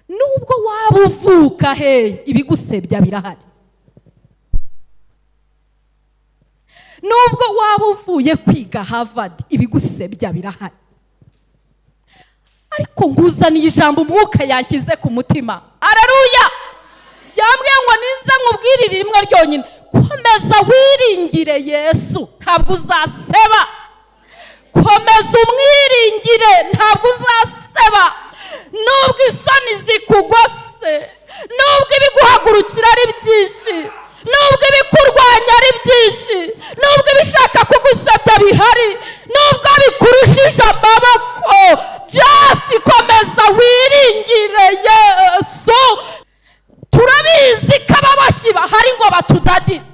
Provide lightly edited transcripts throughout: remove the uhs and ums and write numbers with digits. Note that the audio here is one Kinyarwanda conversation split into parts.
Nubwo waba uvuka he, ibigusebya birahari. Nubwo waba uvuye kwiga Harvard, ibigusebya birahari. Ariko nguzaniye ijambo umwuka yanshyize ku mutima. Haleluya! Yambwiye ngo ninza nkubwirire rimwe ryonyine, komeza wiringire Yesu, ntabwo uzaseba. Komeza umwiringire, ntabwo uzaseba. Nubwo isoni zikugose, nubwo ibiguhagurukira ari byinshi, nubwo ibikurwanya ari byinshi, nubwo ibishaka kugusebya bihari, nubwo bikurushije amaboko, just komeza wiringire Yesu. Turabizi ko ababoshyi bahari ngo batudadire.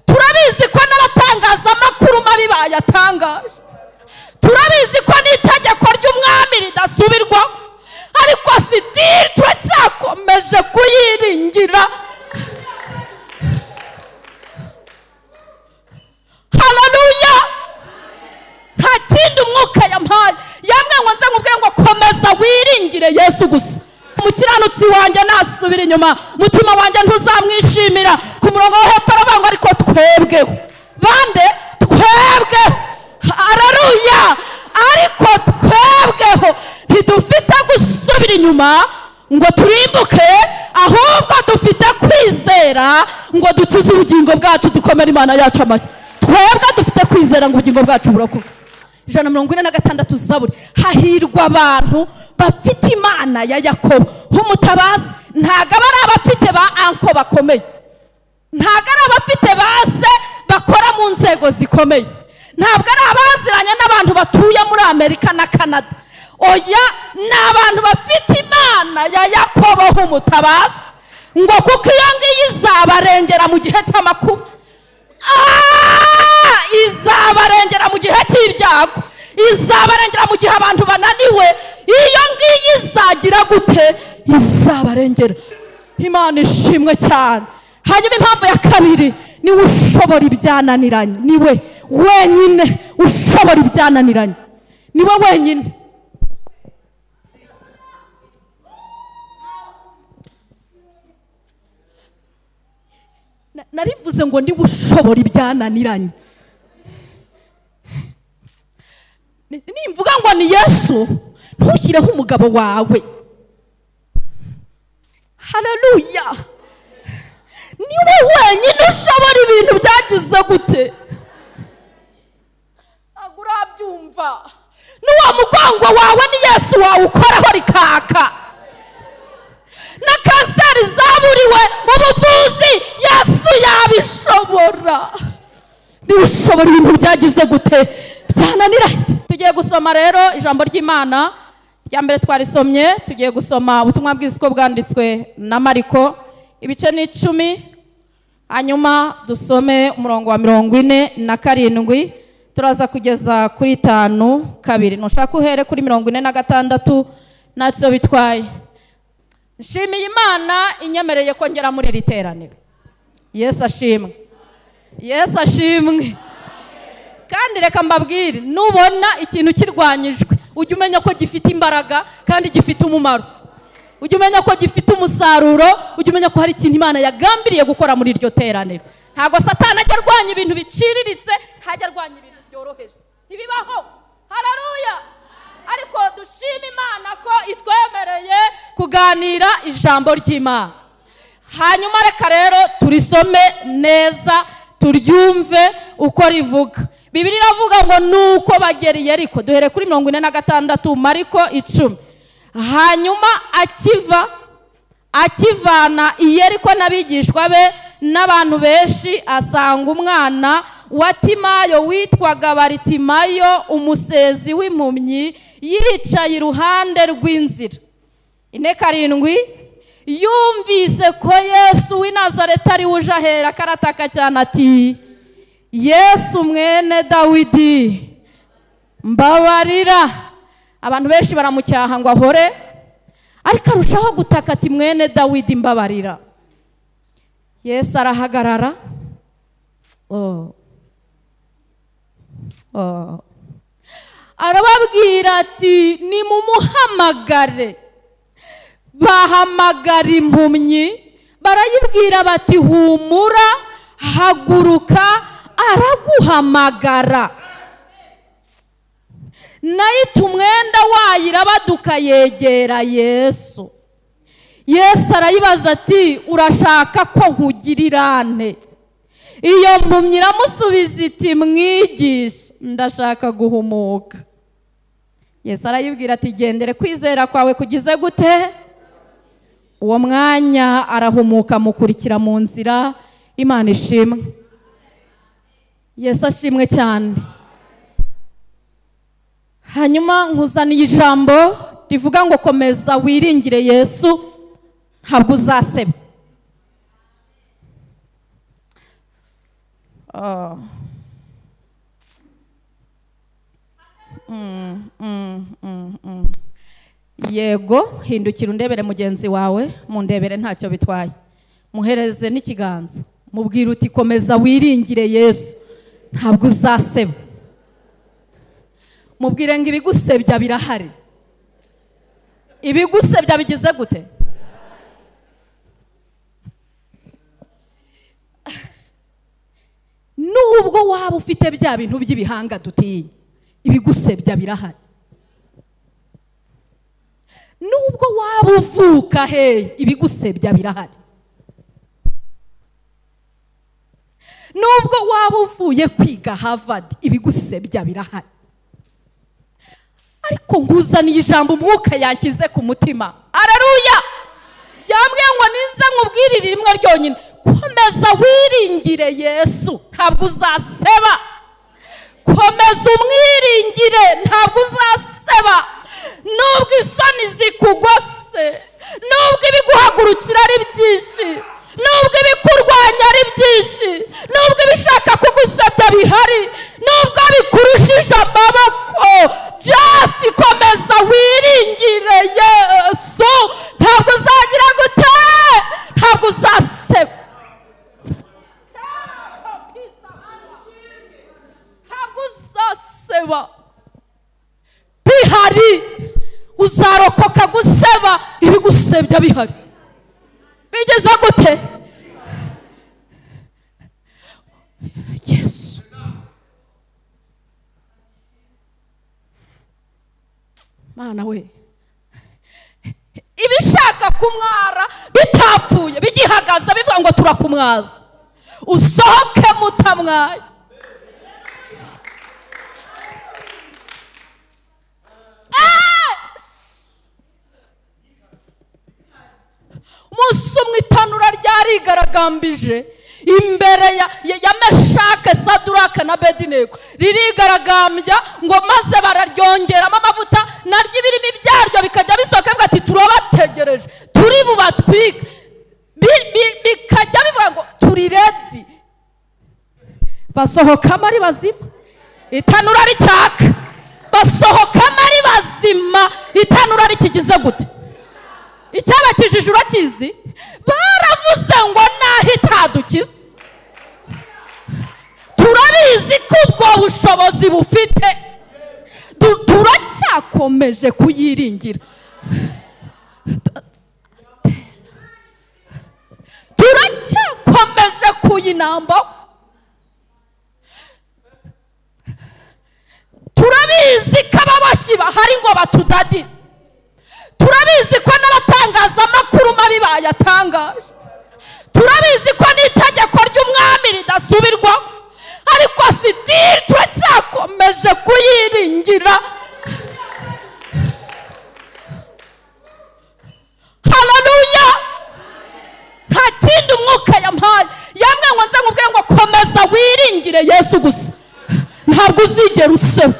Turabizi ko n'abatangazamakuru mabi bayatangaje. Turabizi ko n'itegeko ry'umwami ridasubirwaho. Ariko sitiri turacyakomeje kuyiringira. Haleluya! Nta kindi umwuka yampaye. Yambwiye ngo nze nkubwire ngo komeza wiringire Yesu gusa. Umukiranutsi wanjye nasubira inyuma, umutima wanjye ntuzamwishimira. Ku murongo wo hepfo aravuga ngo ariko twebweho. Bande? Twebweho. Haleluya! Ariko twebweho ntidufite gusubira inyuma ngo turimbuke, ahubwo dufite kwizera ngo dukize ubugingo bwacu, dukomere Imana yacu amashyi. Twebwe dufite kwizera ngo ubugingo bwacu burokoke. 146 Zaburi. Hahirwa abantu bafite Imana ya Yakobo h'umutabazi. Ntago ari abafite ba anko bakomeye, ntago ari abafite base bakora mu nzego zikomeye, ntabwo ari abaziranye n'abantu batuye muri Amerika na Canada. Oya, ni abantu bafite Imana ya Yakobo h'umutabazi, ngo kuko iyo ngiyo izabarengera mu gihe cy'amakuba, izabarengera mu gihe cy'ibyago, izabarengera mu gihe abantu bananiwe. Iyo ngiyo izagira gute? Izabarengera. Imana ishimwe cyane. Hanyuma impamvu ya kabiri, niwe ushobora ibyananiranye. Niwe wenyine ushobora ibyananiranye. Niwe wenyine. Narivuze ngo niwe ushobora ibyananiranye. Nimvuga ngo ni Yesu, ntushyireho umugabo wawe. Haleluya! Niwe wenyine ushobora ibintu byagize gute? Ntabwo urabyumva. N'uwo mugongo wawe ni Yesu wawukoraho rikaka. Na kanseri zaburiwe ubuvuzi, Yesu yabishobora. Niwe ushobora ibintu byagize gute? Byananiranye. Tugiye gusoma rero ijambo ry'Imana rya mbere twarisomye. Tugiye gusoma ubutumwa bwiza uko bwanditswe na Mariko, ibice ni 10, hanyuma dusome umurongo wa 47, turaza kugeza kuri 5:2. Nushaka uhere kuri 46 ntacyo bitwaye. Nshimiye Imana inyemereye ko ngera muri iri teraniro. Yesu ashimwe. Yesu ashimwe. Kandi reka mbabwire, nubona ikintu kirwanyijwe, ujye umenya ko gifite imbaraga kandi gifite umumaro. Ujye umenya ko gifite umusaruro, ujye umenya ko hari ikintu Imana yagambiriye gukora muri iryo teraniro. Ntabwo Satani ajya arwanya ibintu biciriritse, ntajya arwanya ibintu byoroheje. Ntibibaho. Haleluya! Ariko dushima Imana ko itwemereye kuganira ijambo ry'Imana. Hanyuma reka rero turisome neza, turyumve uko rivuga. Bibiliya iravuga ngo nuko bagera i Yeriko. Duhere kuri 46 Mariko 10. Hanyuma akivana i Yeriko n'abigishwa be n'abantu benshi, asanga umwana wa Timayo witwaga Baritimayo, umusezi w'impumyi, yicaye iruhande rw'inzira. 4:7 yumvise ko Yesu w'i Nazareti ari uje ahera, karataka cyane ati, Yesu mwene Dawidi, mbabarira. Abantu benshi baramucyaha ngo ahore, ariko arushaho gutaka ati, mwene Dawidi mbabarira. Yesu arahagarara. Arababwira ati, nimumuhamagare. Bahamagara impumyi barayibwira bati humura, haguruka, araguhamagara. Nayo umwenda wayo irabaduka yegera Yesu. Yesu arayibaza ati urashaka ko nkugirira nte? Iyo mpumyi iramusubiza iti mwigisha, ndashaka guhumuka. Yesu arayibwira ati gendere, kwizera kwawe kugize gute? Uwo mwanya arahumuka, mukurikira mu nzira. Imana ishimwe, Yesu ashimwe cyane. Hanyuma nkuzaniye ijambo rivuga ngo komeza wiringire Yesu, ntabwo uzaseba. Yego, hindukira undebere mugenzi wawe, mundebere ntacyo bitwaye, muhereze n'ikiganza, mubwire uti komeza wiringire Yesu, ntabwo uzaseba. Mubwire ngo ibigusebya birahari. Ibigusebya bigize gute? Nubwo waba ufite bya bintu by'ibihanga dutinya, ibigusebya birahari. Nubwo waba uvuka he, ibigusebya birahari. Nubwo waba uvuye kwiga Harvard, ibigusebya birahari. Ariko nguzaniye ijambo umwuka yashyize ku mutima. Haleluya! Yambwiye ngo ninza nkubwirire rimwe ryonyine, komeza wiringire Yesu, ntabwo uzaseba. Komeza umwiringire, ntabwo uzaseba. Nubwo isoni zikugose, nubwo ibiguhagurukira ari byinshi, nubwo ibikurwanya ari byinshi, nubwo ibishaka kugusebya bihari, nubwo bikurushije amaboko, just komeza wiringire Yesu, ntabwo uzagira gute? Ntabwo uzaseba. Ntabwo uzaseba. Bihari, uzarokoka guseba ibigusebya bihari. Bigeze gute? Yesu. Mana we, ibishaka kumwara bitapfuye bigihagaze bivuga ngo turakumwaza, usohoke mutamwaye. Umunsi umwe itanura ryarigaragambije imbere ya Meshake, Saduraka na Abedinego, ririgaragambya ngo maze bararyongeramo amavuta, naryo ibirimi byaryo bikajya bisohoka bivuga ati turabategereje, turi bubatwike. Bikajya bivuga ngo turi ready. Basohokamo ari bazima, itanura ricyaka. Basohokamo ari bazima, itanura rikigize gute? Icyabakijije urakizi? Baravuze ngo naho itadukiza, turabizi ko ubwo bushobozi bufite, turacyakomeje kuyiringira, turacyakomeje kuyinamba. Turabizi ko ababoshyi bahari ngo batudadire, turabizi ko n'abatangazamakuru mabi bayatangaje, turabizi ko n'itegeko ry'umwami ridasubirwaho, ariko sitiri turacyakomeje kuyiringira. Haleluya! Nta kindi umwuka yampaye, yambwiye ngo nze nkubwire ngo komeza wiringire Yesu gusa, ntabwo uzigera useba.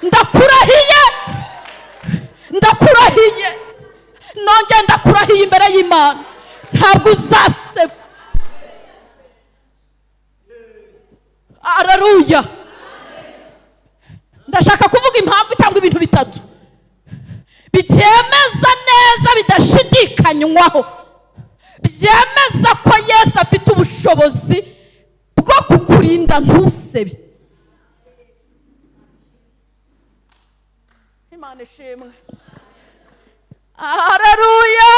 Ndakurahiye, ndakurahiye, nongeye ndakurahiye imbere y'Imana, ntabwo uzaseba. Haleluya! Ndashaka kuvuga impamvu cyangwa ibintu bitatu byemeza neza bidashidikanywaho, byemeza ko Yesu afite ubushobozi bwo kukurinda ntusebe. Imana ishimwe. Haleluya!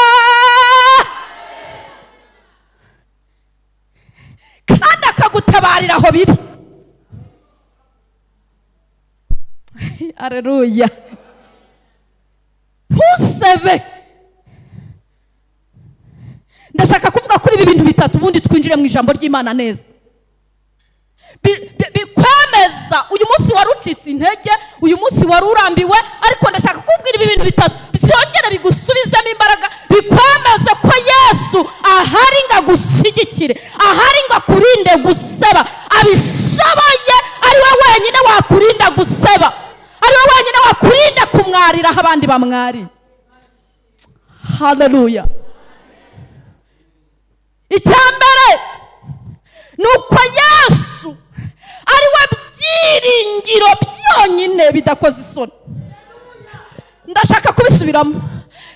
Haleluya. Ntusebe. Ndashaka kuvuga kuri ibi bintu bitatu ubundi twinjire mu ijambo ry'Imana neza. Bikwemeza uyu munsi wari ucitse intege, uyu munsi wari urambiwe, ariko ndashaka kubwira ibi bintu bitatu byongere bigusubizemo imbaraga, bikwemeze ko Yesu ahari ngo agushyigikire, ahari ngo akurinde guseba. Abishoboye, ari we wenyine wakurinda guseba, ari we wenyine wakurinda kumwarira aho abandi bamwari. Haleluya. Icyambere nuko Yesu ari we byiringiro byonyine bidakoze isoni. Ndashaka kubisubiramo.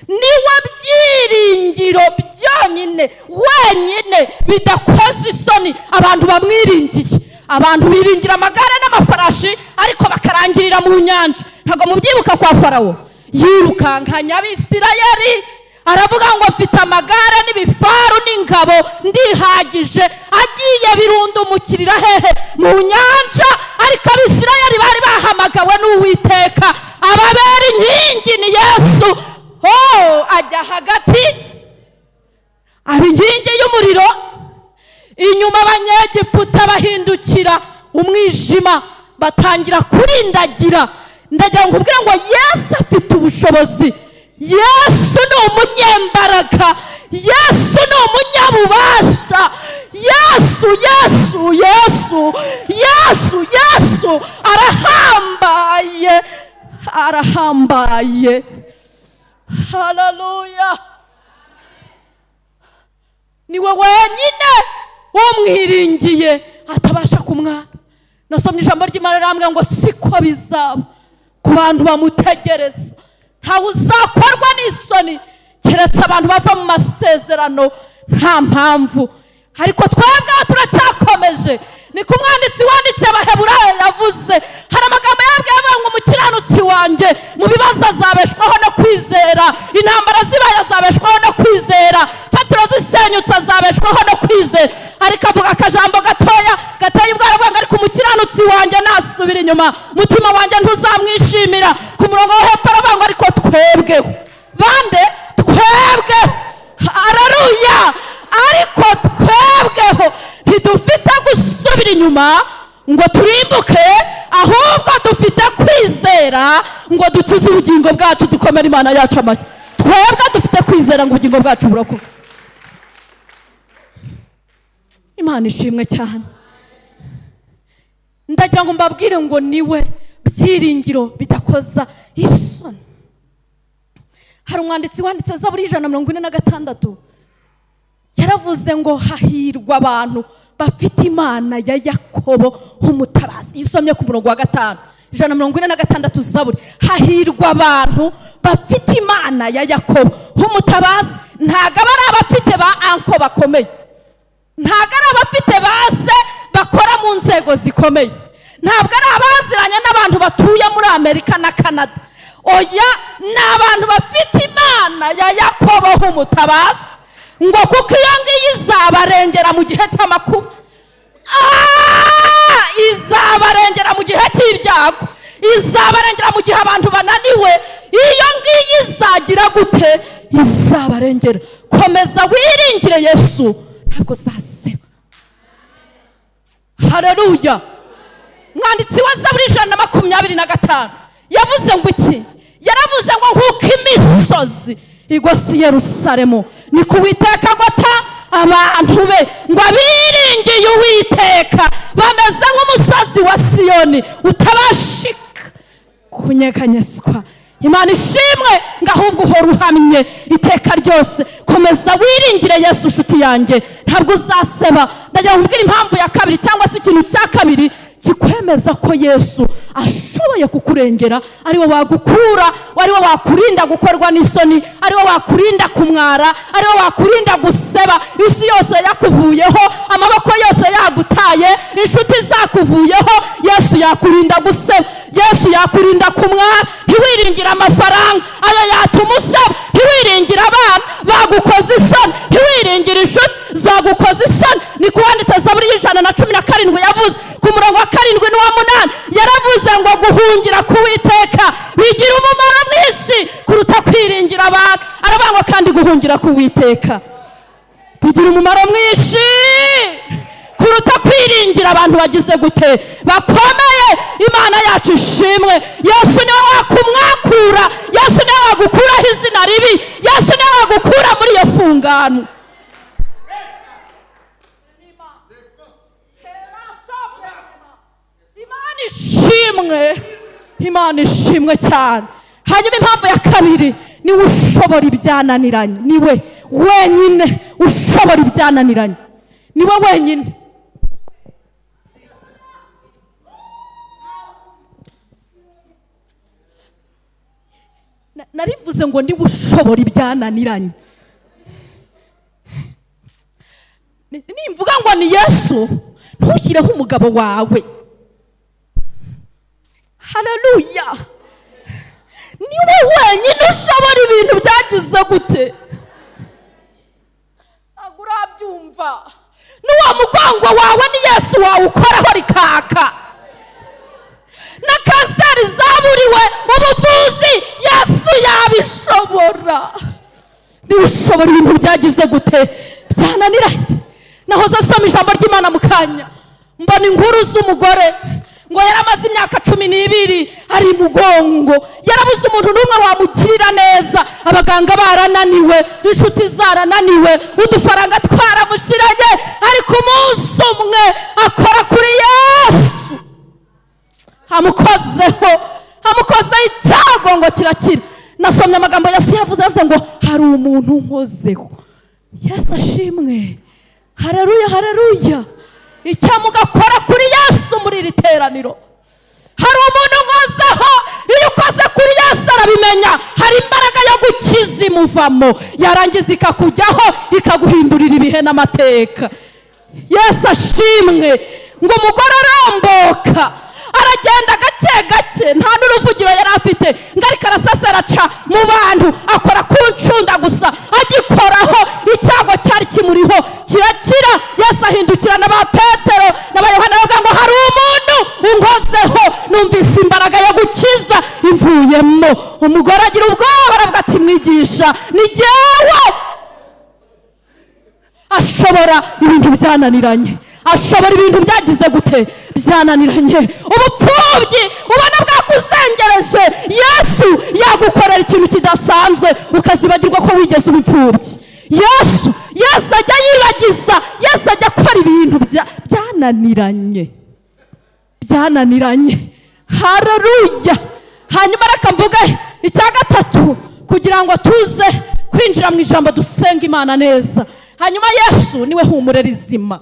Niwe byiringiro byonyine wenyine bidakoze isoni. Abantu bamwiringiye, abantu biringira amagare n'amafarashi ariko bakarangirira mu nyanja. Ntabwo mubyibuka kwa Farawo yirukankanya Abisirayeli, aravuga ngo mfite amagare n'ibifaru n'ingabo ndihagije. Agiye birundumukirira hehe? Mu nyanja. Ariko Abisirayeli bari bahamagawe n'Uwiteka, ababera inkingi ni Yesu. Oh, ajya hagati aba inkingi y'umuriro, inyuma abanyegiputa bahindukira umwijima, batangira kurindagira. Ndagira ngo nkubwire ngo Yesu afite ubushobozi, Yesu ni umunyembaraga, Yesu ni umunyabubasha, Yesu Yesu Yesu Yesu Yesu arahambaye, arahambaye. Haleluya. Niwe wenyine umwiringiye atabasha kumwara. Nasomye ijambo ry'Imana rirambwira ngo siko bizaba ku bantu bamutegereza, ntawe uzakorwa n'isoni keretse abantu bava mu masezerano nta mpamvu. Ariko twebwe turacyakomeje. Ni ku mwanditsi wandikiye Abaheburayo yavuze, hari amagambo yabwiye avuga ngo umukiranutsi wanjye mu bibazo azabeshwaho no kwizera, intambara zibaye azabeshwaho no kwizera, fatiro zisenyutse azabeshwaho no kwizera. Ariko avuga akajambo gatoya gateye ubwoba, avuga ngo ariko umukiranutsi wanjye nasubira inyuma, umutima wanjye ntuzamwishimira. Ku murongo wo hepfo aravuga ngo ariko twebweho bande, twebweho. Haleluya. Ariko twebweho ntidufite gusubira inyuma ngo turimbuke, ahubwo dufite kwizera ngo dukize ubugingo bwacu, dukomere Imana yacu amashyi. Twebwe dufite kwizera ngo ubugingo bwacu burokoke. Imana ishimwe cyane. Ndagira ngo mbabwire ngo niwe byiringiro bidakoza isoni. Hari umwanditsi wanditse Zaburi 146 yaravuze ngo hahirwa abantu bafite Imana ya Yakobo umutabazi. Isomye ku murongo wa 5, 146 Zaburi, hahirwa abantu bafite Imana ya Yakobo umutabazi. Ntago ari abafite ba anko bakomeye, ntago ari abafite base bakora mu nzego zikomeye, ntabwo ari abaziranye n'abantu batuye muri Amerika na Canada. Oya, ni abantu bafite Imana ya Yakobo umutabazi, ngo kuko iyo ngiyo izabarengera mu gihe cy'amakuba, izabarengera mu gihe cy'ibyago, izabarengera mu gihe abantu bananiwe. Iyo ngiyo izagira gute? Izabarengera. Komeza wiringire Yesu, ntabwo uzaseba. Haleluya. Mwanditsi wa Zaburi 125 yavuze ngo iki? Yaravuze ngo nkuko imisozi igose Yerusalemu, ni ku Uwiteka agota abantu be, ngo abiringiye Uwiteka bameze nk'umusozi wa Siyoni utabashika kunyeganyezwa. Imana ishimwe, ngo ahubwo uhora uhamye iteka ryose. Komeza wiringire Yesu nshuti yanjye, ntabwo uzaseba. Ndagira ngo nkubwire impamvu ya kabiri cyangwa se ikintu cya kabiri kikwemeza ko Yesu ashoboye kukurengera, ari we wagukura, ari we wakurinda gukorwa n'isoni, ari we wakurinda kumwara, ari we wakurinda guseba. Isi yose yakuvuyeho, amaboko yose yagutaye, inshuti zakuvuyeho, Yesu yakurinda guseba, Yesu yakurinda kumwara. Ntiwiringira amafaranga ayo yatuma useba, ntiwiringira abana bagukoza isoni, ntiwiringira inshuti zagukoza isoni. Ni kuwanditse Zaburi 117 yavuze ku murongo wa 7 n'uwa 8, yaravuze ngo Guhungira ku Uwiteka bigira umumaro mwinshi kuruta kwiringira abantu. Arabangwa kandi guhungira ku Uwiteka bigira umumaro mwinshi kuruta kwiringira abantu bagize gute bakomeye. Imana yacu ishimwe. Yesu niwe wakumwakura, Yesu niwe wagukuraho izina ribi, Yesu niwe wagukura muri iyo fungano. Imana ishimwe, Imana ishimwe cyane. Hanyuma impamvu ya kabiri, niwe ushobora ibyananiranye. Niwe wenyine ushobora ibyananiranye, niwe wenyine. Narivuze ngo ndi gushobora ibyananiranye. Nimvuga ngo ni Yesu, ntushyireho umugabo wawe. Haleluya. Niwe wenyine ushobora ibintu byagize gute. Ntabwo urabyumva. N'uwo mugongo wawe ni Yesu wawukoraho rikaka. Na kanseri zaburiwe ubuvuzi, Yesu yabishobora. Niwe ushobora ibintu byagize gute byananiranye. Nahoze asoma ijambo ry'Imana mu kanya, mbona inkuru z'umugore ngo yaramaze imyaka 12 ari mugongo, yarabuze umuntu n'umwe wamugirira neza. Abaganga barananiwe, inshuti zarananiwe, udufaranga twaramushiranye, ariko umunsi umwe akora kuri Yesu, amukozeho, amukozeho icyago ngo kirakira. Nasomye amagambo Yesu yavuze, aravuze ngo hari umuntu unkozeho. Yesu ashimwe. Haleluya, haleluya. Icyamugakora kuri Yesu muri iri teraniro, hari umuntu nkozeho. Iyo ukoze kuri Yesu arabimenya. Hari imbaraga yo gukiza imuvamo, yarangiza ikakujyaho, ikaguhindurira ibihe n'amateka. Yesu ashimwe. Ngo umugore aramboka, aragenda gake gake, nta n'uruvugiro yari afite, ngo ariko arasasera aca mu bantu, akora ku ncunda gusa, agikoraho icyago cyari kimuriho kirakira. Yesu ahindukira na ba Petero na ba Yohana, bavuga ngo hari umuntu unkozeho, numvise imbaraga yo gukiza imvuyemo. Umugore agira ubwoba, aravuga ati mwigisha, ni jyewe. Ashobora ibintu byananiranye, ashobora ibintu byagize gute byananiranye. Ubupfubyi ubona bwakuzengereje, Yesu yagukorera ikintu kidasanzwe ukazibagirwa ko wigeze ubupfubyi. Yesu ajya yibagiza, Yesu ajya akora ibintu byananiranye, byananiranye. Haleluya. Hanyuma reka mvuge icya gatatu kugira ngo tuze kwinjira mu ijambo dusenga Imana neza. Hanyuma Yesu niwe humure rizima.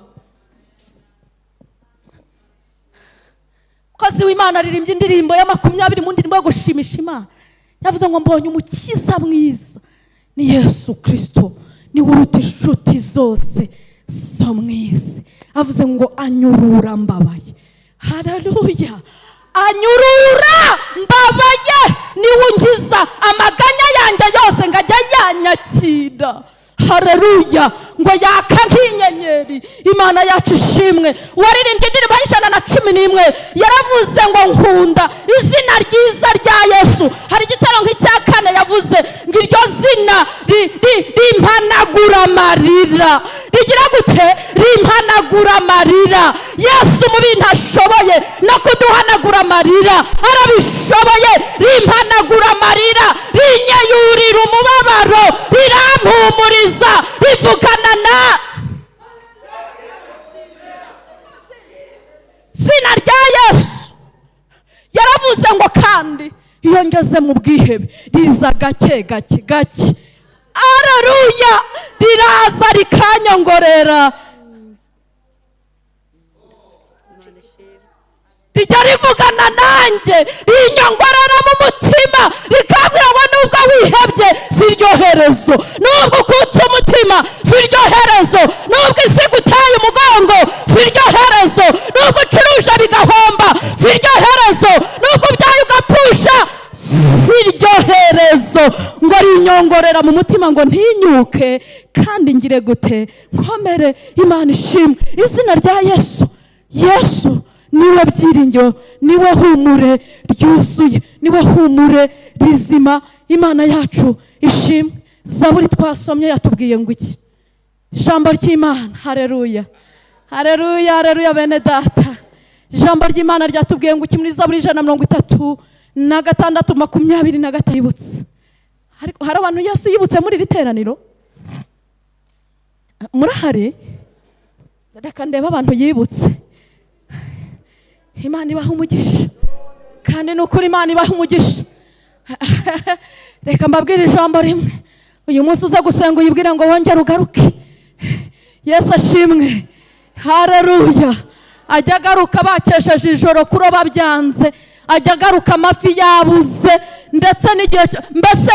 Mukozi w'Imana aririmbye indirimbo ya 20 mu ndirimbo yo gushimisha Imana. Yavuze ngo mbonye umukiza mwiza, ni Yesu Kristo, niwe uruta inshuti zose zo mu isi. Avuze ngo anyurura mbabaye. Haleluya. Anyurura mbabaye, niwe unkiza amaganya yanjye yose ngajya yanyakira. Haleluya. Ngo yaka nk'inyenyeri. Imana yacu ishimwe. Uwaririmbye indirimbo y'111 yaravuze ngo nkunda izina ryiza rya Yesu. Hari igitero nk'icya kane yavuze ngo iryo zina rimpanagura amarira. Rigira gute? Rimpanagura amarira. Yesu mu bintu ashoboye no kuduhanagura amarira arabishoboye. Rimpanagura amarira, rinyeyurira umubabaro, rirampumuriza, rivugana na zina rya Yesu. Yaravuze ngo kandi iyo ngeze mu bwihebe riza gake gake gake. Haleluya. Riraza rikanyongorera, rijya rivugana nanjye, rinyongorera mu mutima, rikambwira ngo nubwo wihebye si iryo herezo, nubwo ukutse umutima si iryo herezo, nubwo isi iguteye umugongo si iryo herezo, nubwo ucuruje bigahomba si iryo herezo, nubwo ubyaye ugapfusha si iryo herezo. Ngo rinyongorera mu mutima ngo ntinyuke kandi ngire gute nkomere. Imana ishimwe. Izina rya Yesu. Yesu Niwe byiringiro, niwe humure ryuzuye, niwe humure rizima. Imana yacu ishimwe. Zaburi twasomye yatubwiye ngo iki? Ijambo ry'Imana. Haleluya, haleluya, haleluya bene data. Ijambo ry'Imana ryatubwiye ngo iki muri Zaburi 136 25? Yibutse. Ariko hari abantu Yesu yibutse muri iri teraniro? Murahari? Reka ndebe abantu yibutse. Imana ibaha umugisha, kandi ni ukuri Imana ibaha umugisha. Reka mbabwire ijambo rimwe. Uyu munsi uza gusenga uyibwire ngo wongere ugaruke. Yesu ashimwe, haleluya. Ajya agaruka bakesheje ijoro kuroba byanze, ajya agaruka amafi yabuze, ndetse n'igihe mbese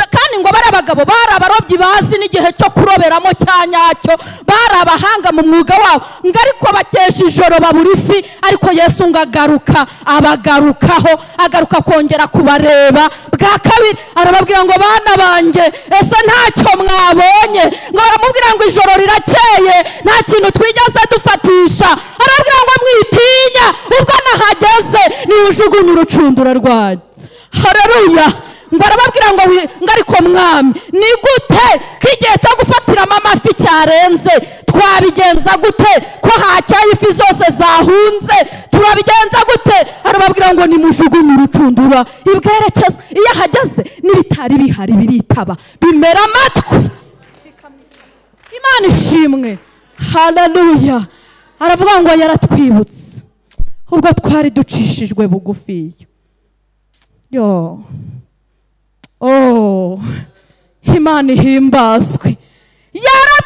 kandi ngo bari abagabo, bari abarobyi bazi n'igihe cyo kuroberamo cya nyacyo, bari abahanga mu mwuga wabo, ngo ariko bakesha ijoro babura ifi. Ariko Yesu ngo agaruka, abagarukaho, agaruka kongera kubareba bwa kabiri, arababwira ngo bana banjye, ese ntacyo mwabonye? Ngo baramubwira ngo ijoro rirakeye, nta kintu twigeze dufatisha. Arababwira ngo mwitinya, ubwo nahageze niwujugunye urucundura rwanyu. Haleluya. Ngo arababwira ngo ariko mwami, ni gute ko igihe cyo gufatiramo amafi cyarenze? Twabigenza gute ko hakeye ifi zose zahunze? Turabigenza gute? Arababwira ngo nimujugunye urucundura ibwerekeza. Iyo ahageze n'ibitari bihari biritaba, bimera amatwi. Imana ishimwe, haleluya. Aravuga ngo yaratwibutse ubwo twari ducishijwe bugufi. Yo, oh, Imana ihimbazwe.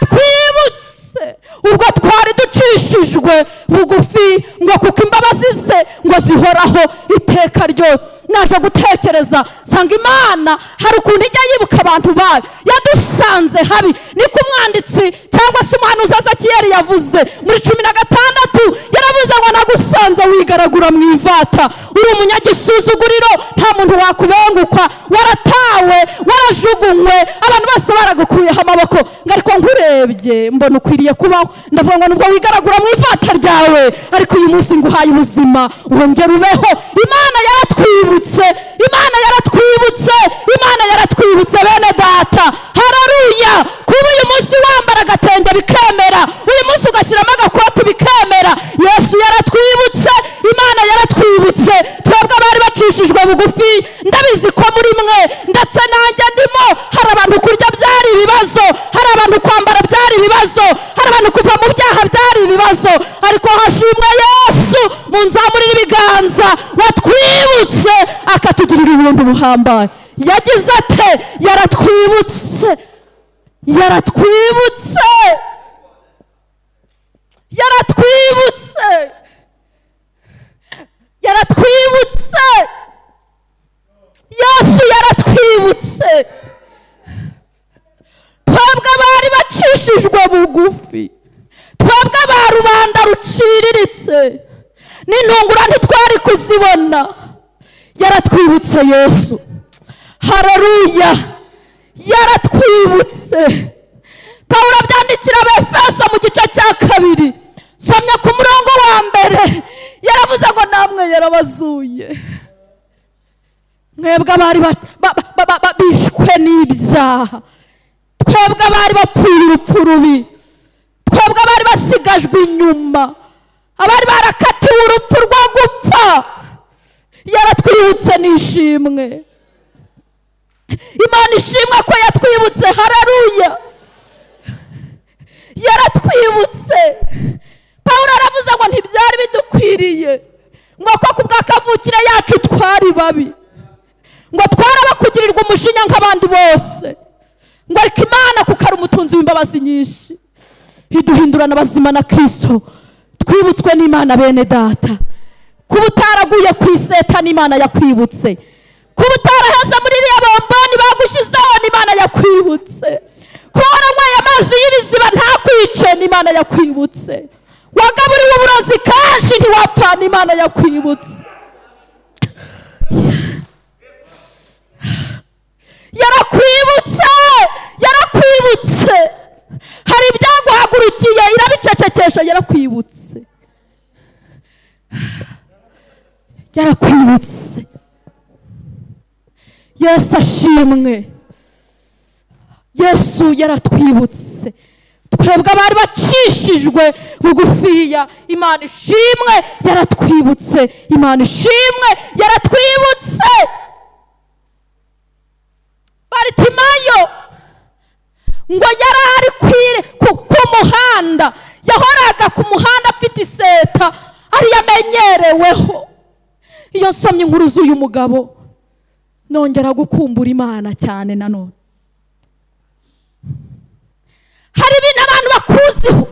Yaratwibutse ubwo twari ducishijwe bugufi, ngo kuko imbabazi ze ngo zihoraho iteka ryose. Naje gutekereza sanga Imana hari ukuntu ijya yibuka abantu bayo yadusanze habi. Niko umwanditsi cyangwa se umuhanuzi Ezekiyeli yavuze muri 16, yaravuze ngo nagusanze wigaragura mu ivata, uri umunyagisuzuguriro, nta muntu wakubengukwa, waratawe, warajugunywe, abantu bose baragukuyeho amaboko. Ngo ariko nkurebye mbona ukwiriye kubaho. Ndavuga ngo nubwo wigaragura mu ivata ryawe, ariko uyu munsi nguhaye ubuzima, wongere ubeho. Imana yaratwibutse, Imana yaratwibutse, Imana yaratwibutse bene data. Haleluya. Kuba uyu munsi wambara agatenge bikemera, uyu munsi ugashyiramo agakoti bikemera, Yesu yaratwibutse, Imana yaratwibutse. Twebwe abari bacishijwe bugufi, ndabizi ko muri mwe ndetse nanjye ndimo, hari abantu kurya byari ibibazo, hari abantu kwambara byari ibibazo, hari abantu kuva mu byaha byari ibibazo, ariko hashimwe Yesu munzamurira ibiganza watwibutse akatugirira ubuntu buhambaye. Yagize ate? Yaratwibutse, yaratwibutse, yaratwibutse, yaratwibutse. Yesu yaratwibutse. Twebwe abari bacishijwe bugufi, twebwe aba rubanda ruciriritse, n'intungura ntitwari kuzibona, yaratwibutse Yesu. Haleluya, yaratwibutse. Pawulo abyandikira Abefeso mu gice cya 2, somya ku murongo wa 1, yaravuze ngo namwe yarabazuye, mwebwe abari bishwe n'ibyaha, twebwe abari bapfuye urupfu rubi, twebwe abari basigajwe inyuma, abari barakatiwe urupfu rwo gupfa, yaratwibutse n'ishimwe. Imana ishimwe ko yatwibutse. Haleluya, yaratwibutse. Pawulo aravuze ngo ntibyari bidukwiriye, ngo ko ku bw'akavukire yacu twari babi, ngo twarabakugirirwa umujinya nk'abandi bose, ngo ariko Imana kuko ari umutunzi w'imbabazi nyinshi iduhindurana abazima na Kristo. Twibutswe n'Imana bene data. Kuba utaraguye ku iseta n'Imana yakwibutse, kuba utaraheze muri iriya bomboni bagushyizeho n'Imana yakwibutse, kuba waranyweye amazi y'ibiziba ntakwice n'Imana yakwibutse, wagaburiwe uburozi kenshi ntiwapfa n'Imana yakwibutse. Yarakwibutse, yarakwibutse. Hari ibyaguhagurukiye irabicecekesha, yarakwibutse. Yarakwibutse. Yesu ashimwe. Yesu yaratwibutse. Twebwe abari bacishijwe bugufiya, Imana ishimwe yaratwibutse. Imana ishimwe yaratwibutse. Baritimayo ngo yarari ku muhanda, yahoraga ku muhanda afite iseta ari yamenyereweho. Iyo nsomye inkuru z'uyu mugabo nongera gukumbura Imana cyane nanone. Hari ibintu abantu bakuziho,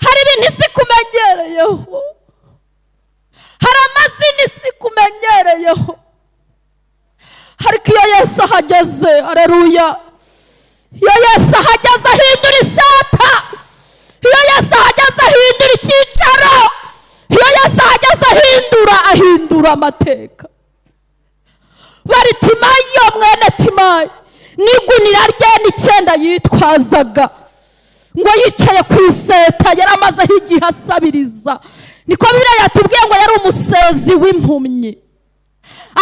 hari ibintu isi kumenyereyeho, hari amazina isi kumenyereyeho, ariko iyo Yesu ahageze, aleluya, iyo Yesu ahageze ahindura iseta, iyo Yesu ahageze ahindura icyicaro, iyo Yesu ahageze ahindura amateka. Baritimayo mwene Timayo n'igunira rye n'icyenda yitwazaga, ngo yicaye ku iseta, yari amazeho igihe asabiriza. Niko Bibiliya yatubwiye ngo yari umusezi w'impumyi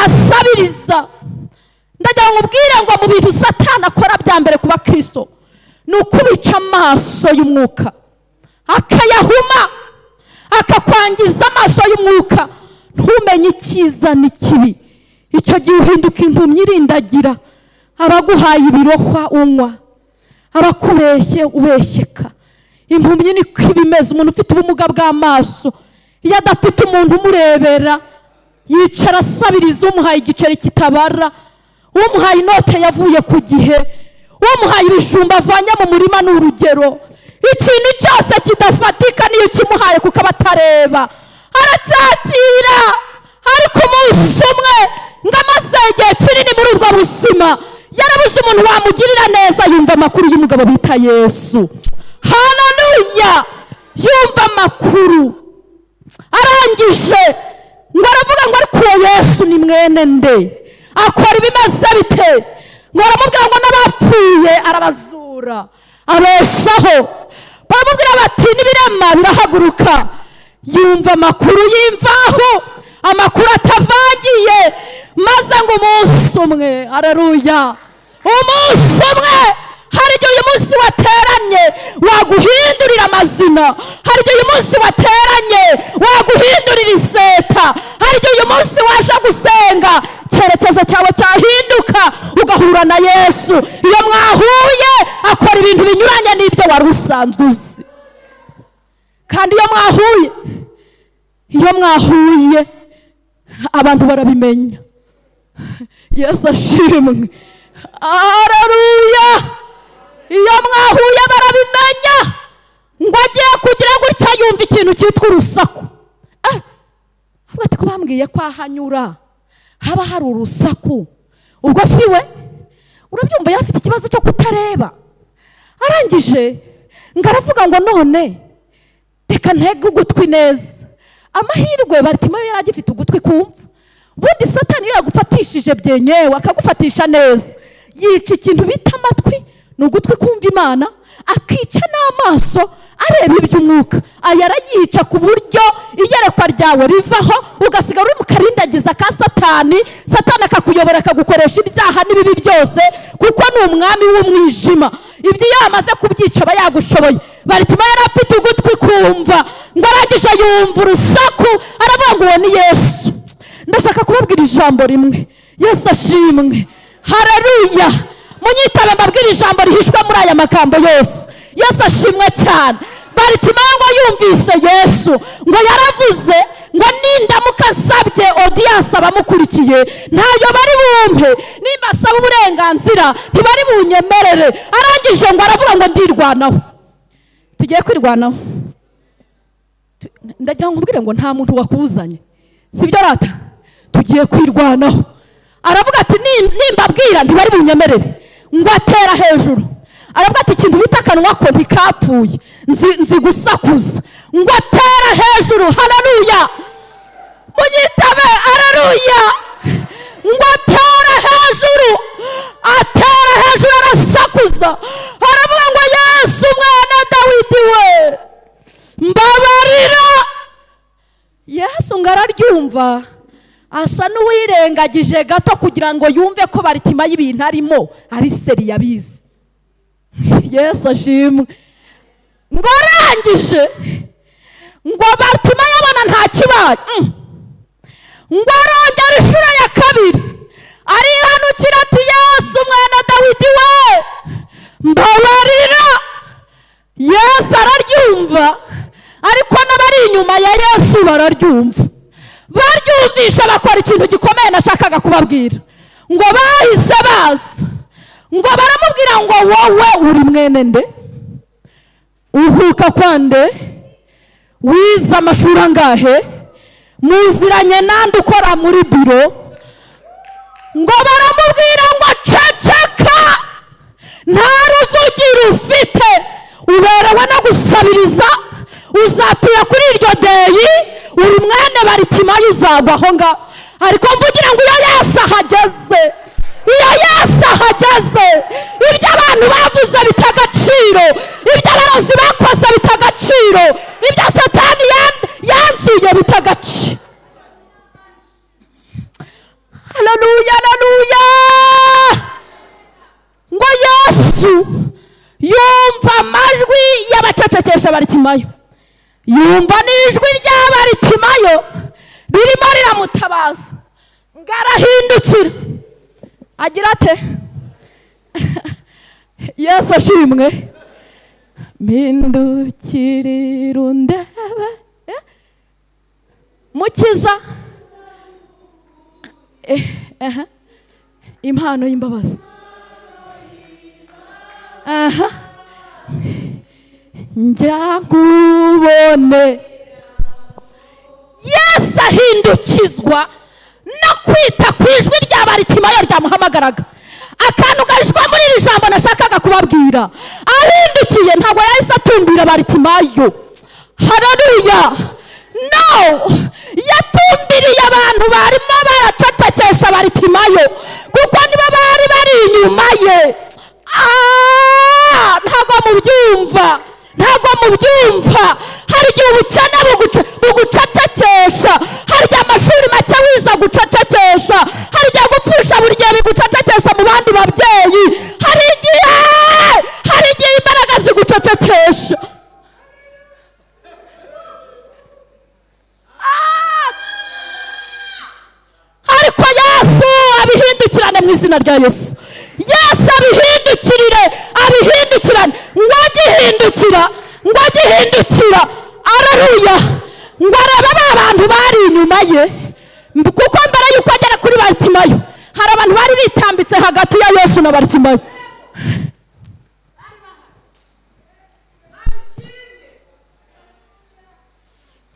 asabiriza. Ndagira ngo ubwire ngo mu bintu Satani akora bya mbere ku bakristo ni ukubica amaso y'umwuka, akayahuma, akakwangiza amaso y'umwuka, ntumenye icyiza n'ikibi. Icyo gihe uhinduka impumyi irindagira, abaguhaye ibirohwa unywa, abakubeshye ubeshyeka. Impumyi niko iba imeze. Umuntu ufite ubumuga bw'amaso iyo adafite umuntu umurebera yicara asabiriza, umuhaye igiceri kitabara, umuhaye inote yavuye ku gihe, umuhaye ibijumba avanye mu murima ni urugero. Ikintu cyose kidafatika niyo kimuhaye kuko aba atareba, aracyakira. Ariko umunsi umwe ngo amaze igihe kinini muri ubwo buzima yarabuze umuntu wamugirira neza, yumva amakuru y'umugabo bita Yesu. Haleluya! Yumva amakuru, arangije ngo aravuga ngo ariko uwo Yesu ni mwene nde, akora ibimeze bite? Ngo aramubwira ngo n'abapfuye arabazura, abeshaho. Baramubwira bati n'ibirema birahaguruka. Yumva amakuru y'imvaho, amakuru atavangiye. Maze ngo umunsi umwe, aleluya, umunsi umwe, hari igihe uyu munsi wateranye waguhindurira amazina, hari igihe uyu munsi wateranye waguhindurira iseta, hari igihe uyu munsi waje gusenga icyerekezo cyawe cyahinduka ugahura na Yesu. Iyo mwahuye akora ibintu binyuranye n'ibyo wari usanzwe uzi. Kandi iyo mwahuye abantu barabimenya. Yesu ashimwe, aleluya. Iyo mwahuye barabimenya. Ngo agiye kugira gutya yumva ikintu cyitwa urusaku. Avuga ati ko bambwiye ko ahanyura haba hari urusaku, ubwo si we? Urabyumva, yari afite ikibazo cyo kutareba. Arangije ngo aravuga ngo none reka ntege ugutwi neza. Amahirwe Baritimayo yari agifite ugutwi kumva. Ubundi Satani iyo yagufatishije byenyewe akagufatisha neza, yica ikintu bita amatwi, ni ugutwi kumva Imana, akica n'amaso areba iby'umwuka. Aya arayica ku buryo iyerekwa ryawe rivaho, ugasigara uri mu karindagiza ka Satani. Satani akakuyobora akagukoresha ibyaha n'ibibi byose, kuko ni umwami w'umwijima. Ibyo iyo amaze kubyica aba yagushoboye. Baritimayo yari afite ugutwi kumva, ngo arangije yumva urusaku, aravuga ngo uwo ni Yesu. Ndashaka kubabwira ijambo rimwe. Yesu ashimwe, haleluya. Munyitabe mbabwira ijambo rihishwe muri aya magambo yose. Yesu ashimwe cyane. Baritimayo ngo yumvise Yesu, ngo yaravuze ngo nindamuka nsabye audience abamukurikiye ntayo bari bumpe, nimba asaba uburenganzira ntibari bunyemerere. Arangije ngo aravuga ngo ndirwanaho. Tugiye kwirwanaho. Ndagira ngo nkubwire ngo nta muntu wakuzanye, sibyo rata? Tugiye kwirwanaho. Aravuga ati nimbabwira ntibari bunyemerere. Ngo atera hejuru, aravuga ati ikintu bita akanwa ko ntikapfuye, nzi gusakuza. Ngo atera hejuru, haleluya, munyitabe, haleluya. Ngo atera hejuru, atera hejuru, arasakuza, aravuga ngo Yesu mwana Dawidi we mbabarira. Yesu ngo Araryumva, asa n'uwirengagije gato kugira ngo yumve ko Baritimayo ibintu arimo ari seri yabizi. Yesu ashimwe. Ngo arangije, ngo Baritimayo abona nta kibaye, ngo arongera inshuro ya kabiri arihanukira ati Yesu mwana Dawidi we mbabarira. Yesu araryumva, ariko n'abari inyuma ya Yesu bararyumva. Baryumvisha bakora ikintu gikomeye nashakaga kubabwira. Ngo bahise baza, ngo baramubwira ngo wowe uri mwene nde, uvuka kwande, wize amashuri angahe, muziranye nande ukora muri biro. Ngo baramubwira ngo ceceka, nta ruvugiro ufite, uberewe no gusabiriza, uzapfira kuri iryo deyi, uri mwene Baritimayo uzagwa aho ngaho. Ariko mvugira ngo iyo Yesu ahageze, iyo Yesu ahageze, ibyo abantu bavuze bita agaciro, ibyo abarozi bakoze bita agaciro, ibyo Satani yanzuye bita agaciro. Haleluya, haleluya. Ngo Yesu yumva amajwi y'abacecekesha Baritimayo, yumva n'ijwi rya Baritimayo ririmo riramutabaza. Ngo arahindukira agira ate? Yesu ashimwe. Mpindukirira undebe Mukiza, impano y'imbabazi, aha njya nkubone. Yesu ahindukizwa no kwita ku ijwi rya Baritimayo ryamuhamagaraga. Akantu gahishwa muri iri jambo nashakaga kubabwira, ahindukiye ntabwo yahise atumbira Baritimayo. Haleluya. No, yatumbiriye abantu barimo baracecekesha Baritimayo, kuko nibo bari bari inyuma ye. Ntabwo mubyumva, ntabwo mubyumva. Hari igihe ubukene bugucecekesha, hari igihe amashuri make wiza gucecekesha, hari igihe gupfusha buri gihe bigucecekesha mu bandi babyeyi, hari igihe imbaraga zigucecekesha. Ariko Yesu abihindukirane mu izina rya Yesu. Yesu abihindukirire, abihindukirane. Ngo agihindukira, ngo agihindukira, araruya. Ngo arebe ba bantu bari inyuma ye, kuko mbere yuko agera kuri Baritimayo hari abantu bari bitambitse hagati ya Yesu na Baritimayo.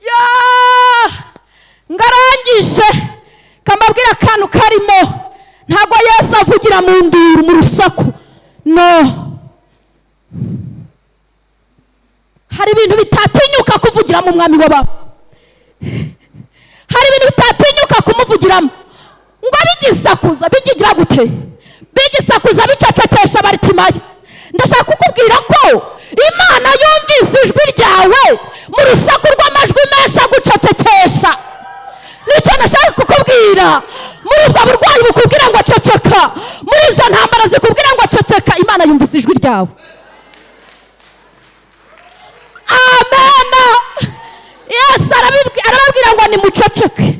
Ya ngarangije kambabwira akantu karimo. Ntabwo Yesu avugira mu nduru, mu rusaku. No, hari ibintu bitatinyuka kuvugira mu mwami w'abami, hari ibintu bitatinyuka kumuvugiramo. Ngo bigisakuza bigigira gute, bigisakuza bicecekesha Baritimayo. Ndashaka kukubwira ko Imana yumvise ijwi ryawe mu rusaku rw'amajwi menshi agucecekesha. Nicyo nashaka kukubwira. Muri ubwo burwayi bukubwira ngo ceceka, muri izo ntambara zikubwira ngo ceceka, Imana yumvise ijwi ryawe. Amen. Yesu arababwira ngo nimuceceke.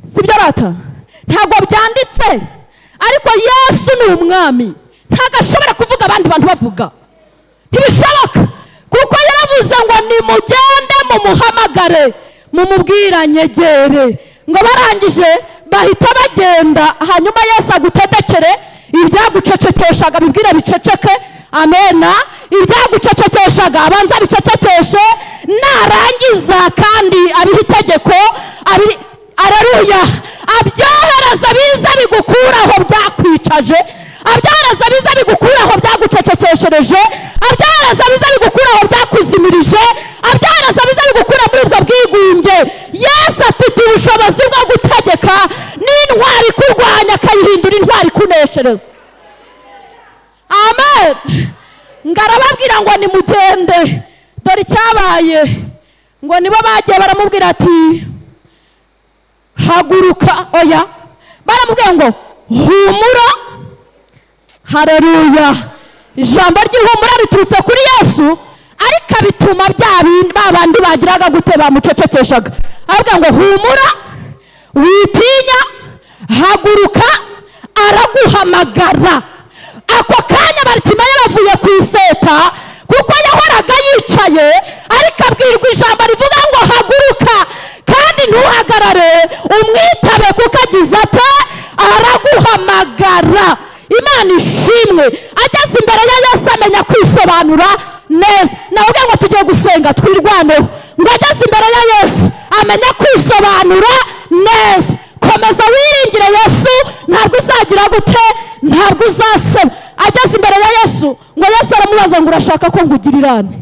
Sibyo rata? Ntabwo byanditse, ariko Yesu ni umwami, ntabwo ashobora kuvuga abandi bantu bavuga. Ntibishoboka, kuko yaravuze ngo nimugende mumuhamagare, mumubwira nyegere. Ngo barangije bahita bagenda, hanyuma Yesu agutegekere ibyagucecekeshaga bibwire biceceke. Amena. Ibyagucecekeshaga abanza bicecekeshe, narangiza kandi abihe itegeko, araruya, abyohereza biza bigukuraho byakwicaje, abyohereza biza bigukuraho byagucecekeshereje, abyohereza biza bigukuraho byakuzimirije, abyohereza biza bigukura muri ubwo bwigunge. Yesu afite ubushobozi bwo gutegeka n'intwari kurwanya akayihindura intwari kuneshereza. Amen. Ngarababwira ngo nimugende. Dore icyabaye, ngo nibo bagiye baramubwira ati Haguruka. Oya, baramubwiye ngo humura. Haleluya. Ijambo ry'ihumura riturutse kuri Yesu, ariko bituma bya babandi bagiraga gute bamucecekeshaga. Aravuga ngo humura, witinya, haguruka, araguhamagara. Ako kanya Baritimayo bavuye ku iseta, kuko yahoraga yicaye, ariko abwirwa ijambo rivuga ngo haguruka kandi ntuhagarare, umwitabe kuko agize ate, araguhamagara. Imana ishimwe. Ageze imbere ya Yesu amenya kwisobanura neza. Nawe ngo tugiye gusenga twirwaneho. Ngo ageze imbere ya Yesu amenya kwisobanura neza. Komeza wiringire Yesu, ntabwo uzagira gute, ntabwo uzaseba. Ageze imbere ya Yesu, ngo Yesu aramubaza ngo urashaka ko ngugirirane?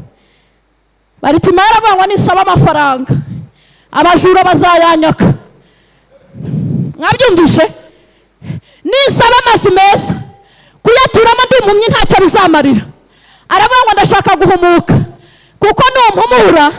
Baritimayo aravuga ngo nisaba amafaranga abajura bazayanyaka. Mwabyumvishe? Nisaba amazu meza kuyaturamo ndi impumyi ntacyo bizamarira. Aravuga ngo ndashaka guhumuka, kuko numpumura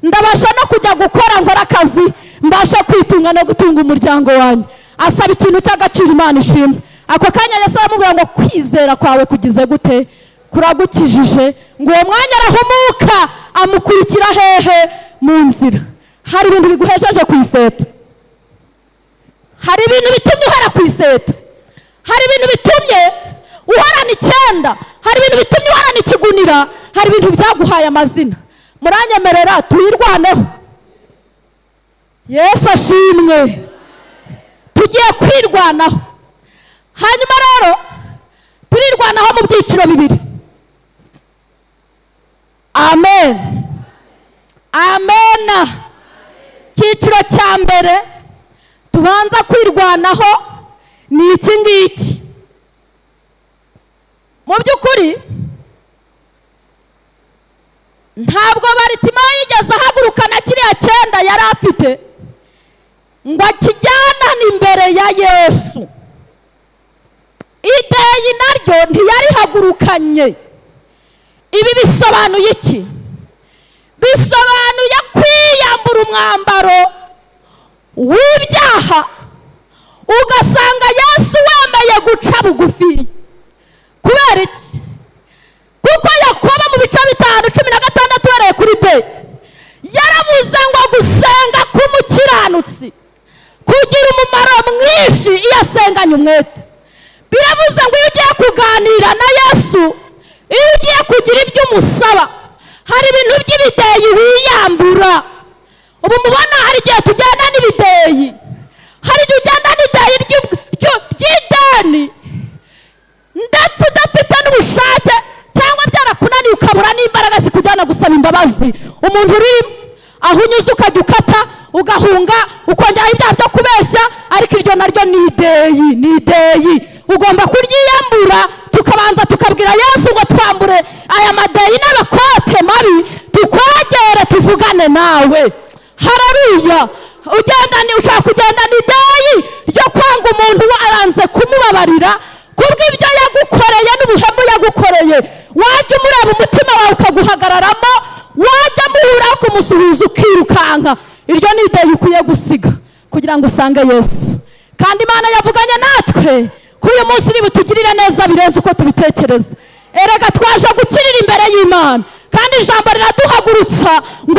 ndabasha no kujya gukora nkora akazi, mbasha kwitunga no gutunga umuryango wanjye. Asaba ikintu cy'agaciro. Imana ishimwe. Ako kanya Yesu aramubwira ngo kwizera kwawe kugize gute, kuragukijije. Ngo uwo mwanya arahumuka, amukurikira hehe? Mu nzira. Hari ibintu biguhejeje ku iseta, hari ibintu bitumye uhora ku iseta, hari ibintu bitumye uhorana icyenda, hari ibintu bitumye uhorana ikigunira, hari ibintu byaguhaye amazina. Muranyemerera tuyirwaneho. Yesu ashimwe. Tugiye kwirwanaho. Hanyuma rero turirwanaho mu byiciro bibiri. Amen. Amen. Icyiciro cya mbere tubanza kwirwanaho ni iki ngiki. Mu by'ukuri ntabwo Baritimayo yigeze ahaguruka na kiriya cyenda yari afite ngo akijyanane imbere ya Yesu. Ideyi naryo ntiyarihagurukanye. Ibi bisobanuye iki? Bisobanuye kwiyambura umwambaro w'ibyaha, ugasanga Yesu wemeye guca bugufi. Kubera iki? Kuko Yakobo mu bice 5:16 uhereye kuri B yaravuze ngo gusenga k'umukiranutsi kugira umumaro mwinshi iyo asenganye umwete. Biravuze ngo iyo ugiye kuganira na Yesu, iyo ugiye kugira ibyo umusaba, hari ibintu by'ibideyi wiyambura. Ubu mubona hari igihe tugenda n'ibideyi, hari igihe ugenda n'ideyi ry'ideni ndetse udafite n'ubushake, cyangwa byarakunaniye ukabura n'imbaraga zikujyana gusaba imbabazi umuntu urimo. Aho unyuze ukajya ukata ugahunga, ukongeraho ibyaha byo kubeshya, ariko iryo naryo ni ideyi, ni ideyi. Ugomba kuryiyambura. Tukabanza tukabwira Yesu ngo twambure aya madeyi n'abakote mabi, tukwegere tuvugane nawe. Haleluya. Ugenda ushaka kugenda n'ideyi ryo kwanga umuntu waranze kumubabarira kubw'ibyo yagukoreye n'ubuhemu yagukoreye. Wajya umureba umutima wawe ukaguhagararamo, wajya muhura kumusuhuza ukirukanka. Iryo ni ideyi ukwiye gusiga kugira ngo usange Yesu. Kandi Imana yavuganye natwe ko uyu munsi nibutugirira neza birenze uko tubitekereza. Erega twaje gukirira imbere y'Imana, kandi ijambo riraduhagurutsa ngo